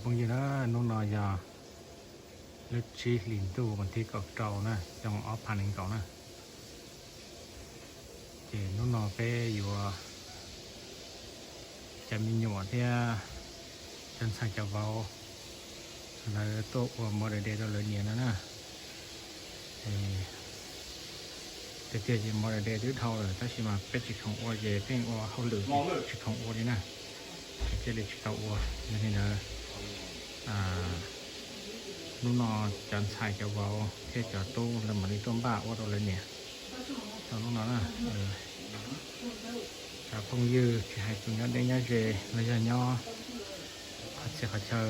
Phooj ywg na, hnub no yog lub tsib hlis ntuj vas thib kaum rau na, xyoo ob phav nees nkaum na. Ces hnub no peb yuav cov me nyuam thiab cov ntxhais cov vauv lawv tuaj ua mother's day rau lawv niam no na. Tiag tiag ces mother's day twb dhau lawm tab sis mas peb tsis khoom ua ces pheej ua hauj lwm tsis khoom ua li na, ces thiaj li tsis tau ua. Yog li ntawd hnub no cov ntxhais cov vauv thiab cov tub lawv mam li tuaj npaj ua rau lawv niam rau hnub no na. Cov phooj ywg tsis hais tus nyob deb nyob ze los yog nyob qhov txhia qhov chaw,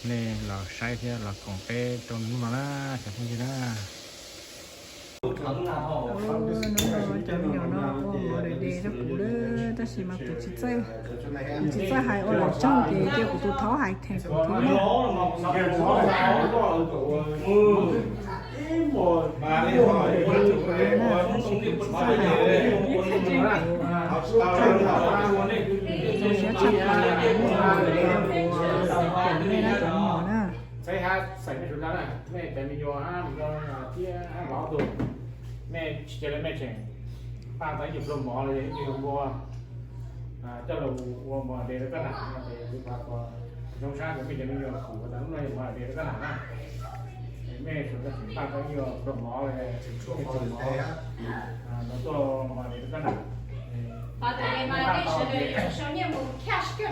nej los saib thiab los koom peb rau hnub no na cov phooj ywg na. Hnub no cov me nyuam no ua mother's day rau kuv lawm tab sis mas kuv tsis txawj, kuv tsis txawj hais ua lawv tsaug ces cia kuv tus thaub hais them kuv thiab na. Txaus siab tshaj plaws nej na cov me nyuam na. Nej cov me nyuam thiab vauv tus, nej tsis cia li mej tseem npaj tau ib nyuag pluag mov los yog ib nyuag npua coj los ua mother's day rau koj nam no ces kuv pom zoo sab ces mej cov me nyuam kuv tas lub no yog mother's day rau koj nam na. Mej tsuas tau tseem npaj tau ib nyuag pluag mov los yog ib nyuag pluag mov los tuaj mother's day rau koj nam.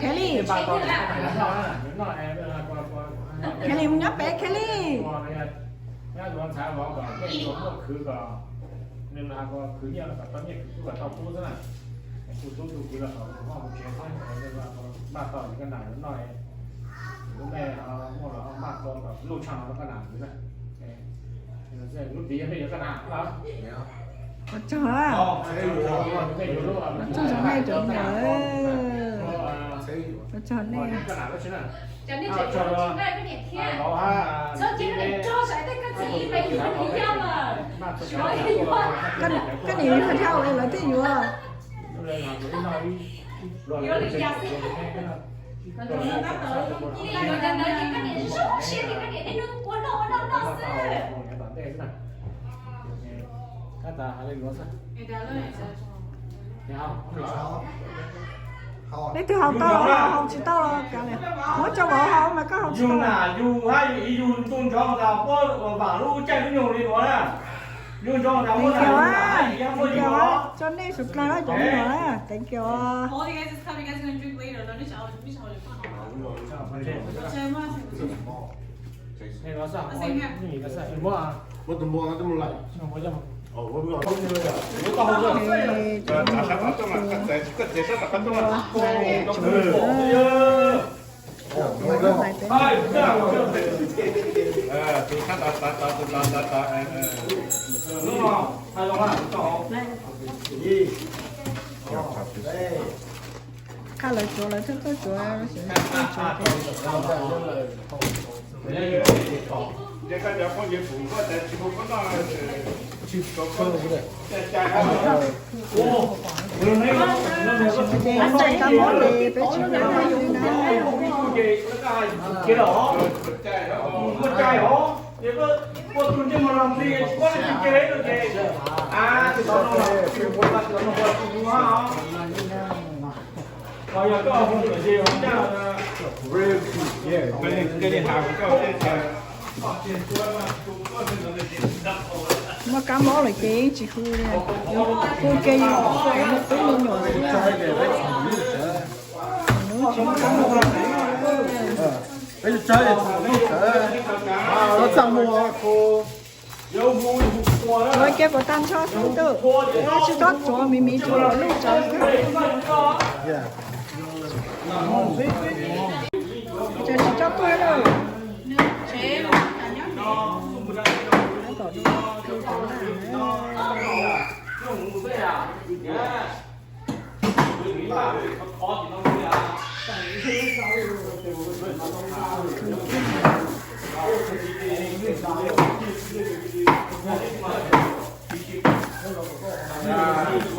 Kelly, Kelly, mus nyob pem Kelly. Nyab tus ntxhais vauv kom mej yuav muaj khwv kom nws los khwv nyiaj los kom tau nyiaj khwv kub kom tau kub xwb na. Kuv tub tug kwv los kom kuv hoj kuv tsev xwb, npaj tau li koj nam yuav noj, lub mej muaj los npaj tau kom luj tshaj no rau koj nam kwv na. Lub tid yog mej yuav koj nam los? Ua tsaug, ua tsaug rau nej cov me nyuam, ua tsaug nej. Koj niam yug thiab ua lawv thiaj yuav. Leej twg haus tau, haus tsis tau los kav liam, muab rau vauv haus mas koj haus tsis tau. Yug hab yug ib yug ntuj ntsoov tas puab vaam lub caij lub nyoog li nuav na. Yug ntsoov tas muab, thank you, thank you, tso nej subscribe cov me nyuam na, thank you. Qha lawv tsuav lawv thiaj tuaj tsuav, tsuav. Ces tab sis kab mob ces peb tsis hu li na. Muaj kab mob lawm ces tsis hu li, hu kiag yus peb me nyuam xwb. Hnub tsis muaj kab mob. Tsuav kiag puas tag nrho xwb tub, tsis txhob tsuav miv miv, tsuav luj tsuav xwb. Ces tsis txhob tuaj lawm. Qab ne, tus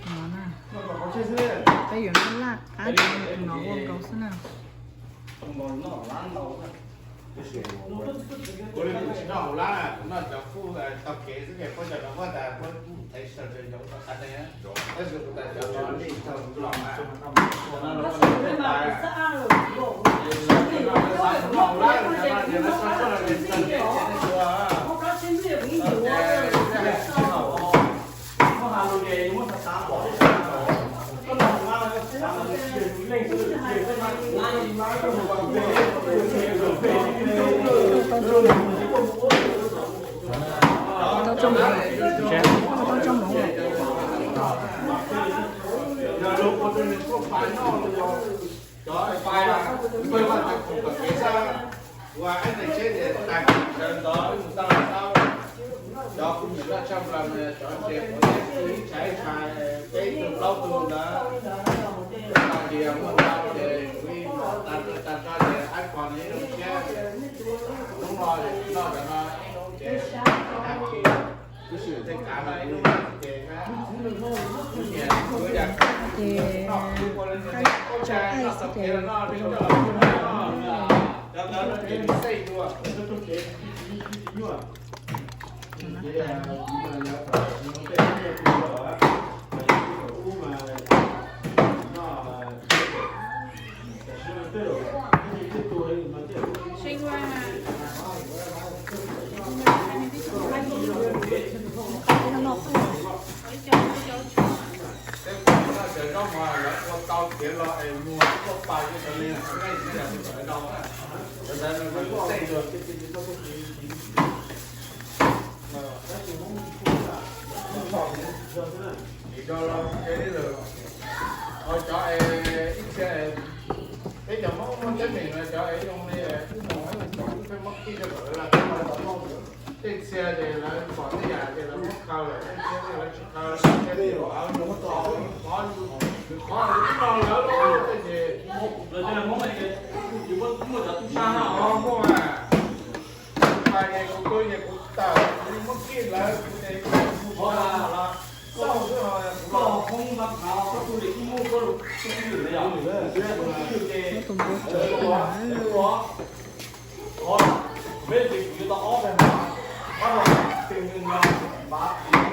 no na, peb yuav noj laj qab rau tus no ua nkaus xwb na. Tau tsoo hmoov, tau tsoo hmoov. Cov pais, pais vaj tag khoom tom kev xwb, ua ib qho tsheb ces tag kis sawv ntxov mus tau tau. Cov kuv tsis loj tshaj plaws mas cov ntses quav teb ib tshais ib tshais peb tug plaub tug ntawd, tag kis muaj ntau ces kuv ib tag tag tso ces ib qho no ib lub siab. Lub no ces noj cov no ib lub ces tag kis tej kav no ib lub ces Ces noj tso aim xwb ces cov ntawd no ces xej dua. Tej pom no sawv zaub mas lawv ua tau tiav los es muag tuaj pais rau sawv li nej sawv daws sawv daws no, sawv daws no mas tej dua. Nim no los ua ke li lawm. Ho cov es ib txhia peb cov Hmoob muaj teeb meem no cov es zoo li wb mus wb mus kom wb pheej muab kij rau kom lawv los tau los tau noj. Tej txhia ces lawv pom tej yam ces lawv muab khaws lawm, tej txhia ces lawv tsis khaws, tej txhia ces lawv qhov, qhov nws qhov nws ib no lawv los tej ces lawv tej Hmoob ces muaj cov tub sab no muaj mas. Kuv pais ces kuv pw ces kuv tawm, kuv muab kij lawv, kuv ces kuv mus qhov los, koj xwb os, koj Hmoob Nab Phav koj tuaj li ib muaj koj lub twj ywm li os. Koj twj ywm ces ua, ua, ua, peb ces kuv yuav tau ob peb hmo, ob peb hmo, tes nws nyob npav, yog,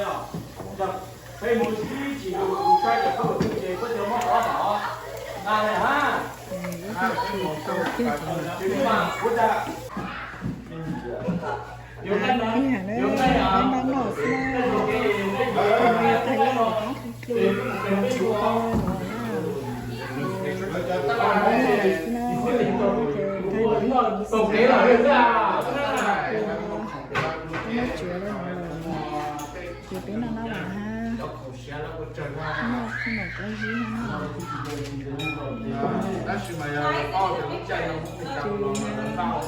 yog, yog, peb mus ib chim tus saib cov khaub ncaws twg ces koj cov muab qhov tom na li ha. Ib yam li peb noj noj xwb na, ib yam li thaij lub qab tsuag tsuag no na, peb noj noj xwb na, ces thaij lub qab tsuag tsuag no na, peb noj tsiav li no lawm, ces peb noj noj lawm na, noj xwb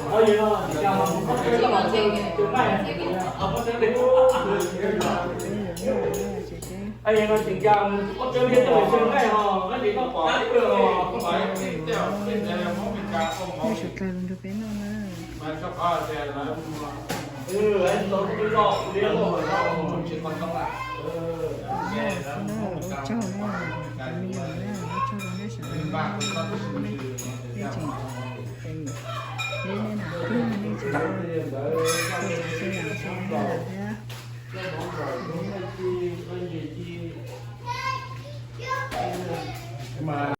mam qab zib no na. Ces peb yuav noj na, ces peb, nej sawv daws los nrog peb noj na. Noj xwb na, ua tsaug na, cov me nyuam na, ua tsaug rau nej sawv daws na, nej tseem, nej na, nej tseem ua tsaug ntau ntau rau nej thiab.